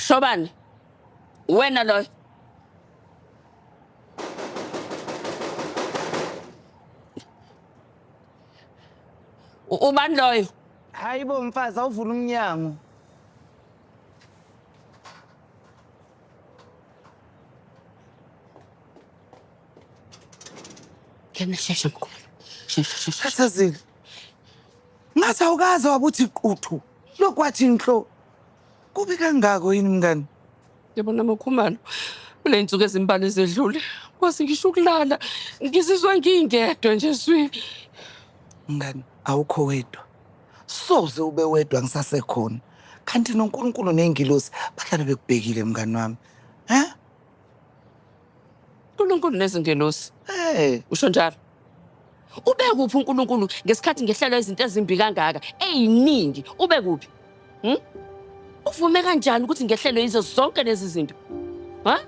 Shobani. Wena loyo. Ubani loyo? Hayi bo mfazi awuvula umnyango. Ngena shesha mkhulu. Shesha shesha. Khathazile. Ngathi awukaze wabuthi quthu. Lokwathi nhlo. Kubi kangako yini mngani? Yabona Makhumalo, kule nsuku ezimbalwa ezedlule, kwazi ngisho ukulala, ngizizwa ngingedwa nje swi. Mngani, awukho wedwa. Soze ube wedwa ngisasekhona. Kanti noNkulunkulu nezingilosi bahlale bekubhekile mngani wami. He? uNkulunkulu nezingelosi. Hey, Usho njalo. Ube kuphi uNkulunkulu ngesikhathi ngehlelwa izinto ezimbi kangaka, eziningi, ube kuphi? Uvume kanjani ukuthi ngehlelwe yizo zonke lezi zinto? Ha?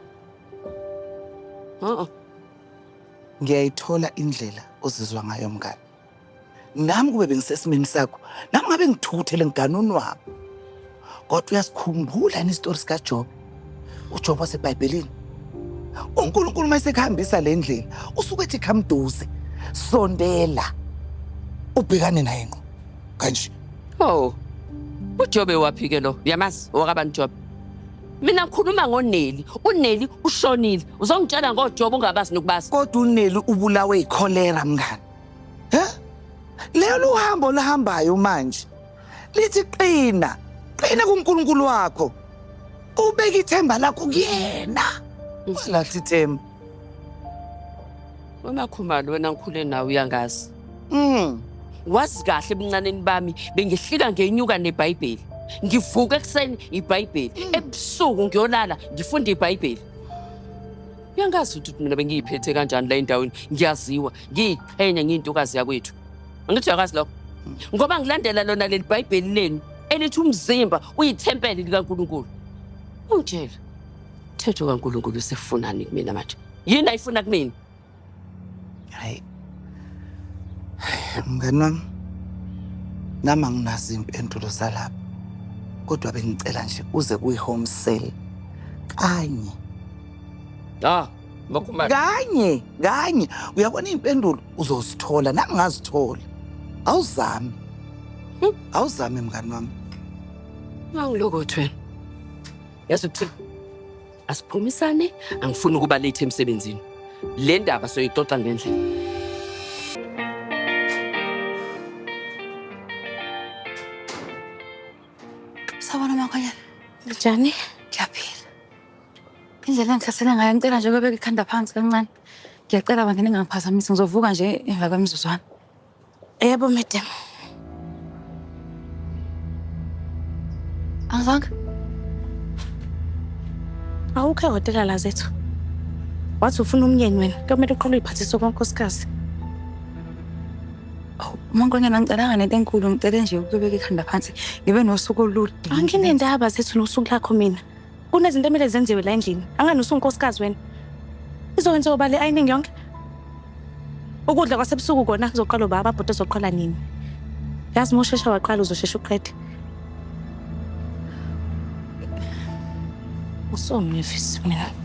Uh-uh. Ngiyayithola indlela ozizwa ngayo mngani. Nami kube bengisesimeni sakho, nami ngabe ngithukuthele ngiganunwabo. Kodwa uyasikhumbula yini isitori sikaJobe? UJobe waseBhayibhelini. UNkulunkulu uma esekuhambisa le ndlela, usuke ethi khamduze, sondela, ubhekane naye ngqo. Kanje. Oh. UJobe waphi ke lo? Uyamazi owakabani Jobe? Mina ngikhuluma ngoNeli. UNeli ushonile. Uzongitshela ngoJobe ungabazi nokubazi. Kodwa uNeli ubulawe yikholera mngani. He? Lelo uhambo oluhambayo manje. Lithi qina, qina kuNkulunkulu wakho. Ubeke ithemba lakho kuyena. Ungalahli ithemba. Wena Khumalo wena ngikhule nawe uyangazi. Wazi kahle ebuncaneni bami bengihlika ngenyuka neBhayibheli. Ngivuka ekuseni iBhayibheli, ebusuku ngiyolala ngifunda iBhayibheli. Uyangazi ukuthi mina bengiyiphethe kanjani la endaweni, ngiyaziwa, ngiyiqhenya ngiyintokazi yakwethu. Angithi uyakwazi lokho? Ngoba ngilandela lona leli Bhayibheli lenu elithi umzimba uyithempeli likaNkulunkulu. Ungitshele, umthetho kaNkulunkulu usefunani kumina manje? Yini ayifuna kumina? Hayi. Mngani wami, nami anginazo iy'mpendulo zalapha. Kodwa bengicela nje uze kwi-home cell kanye. Ah, Makhumalo. Kanye, kanye. Uyabona iy'mpendulo uzozithola, nami ngazithola. Awuzame. Awuzame mngani wami. Angilokothi wena. Yazi ukuthini? Asiphumisane, angifuni ukuba late emsebenzini. Le ndaba soyixoxa ngendlela. Sawubona Makhwanyana. Njani? Ngiyaphila. Indlela engihlasele ngayo ngicela nje ukubeka ikhanda phansi kancane. Ngiyacela bandla ningangiphazamisi ngizovuka nje emva kwemizuzwana. Yebo madam. Angizange. Awukho ehhotela la zethu. Wathi ufuna umyeni wena, kuyomele uqale uyiphathise okonkosikazi. Awu, Mankonyana ngicelanga nento enkulu ngicele nje ukubeka ikhanda phansi ngibe nosuku olude. Anginendaba zethu nosuku lakho mina. Kunezinto emele zenziwe la endlini. Angani usunkosikazi wena. Izokwenziwa uba le ayiningi yonke. Ukudla kwasebusuku kona kuzoqala uba amabhodo azoqala nini. Yazi uma ushesha waqala uzoshesha uqede. Usongivisi mina.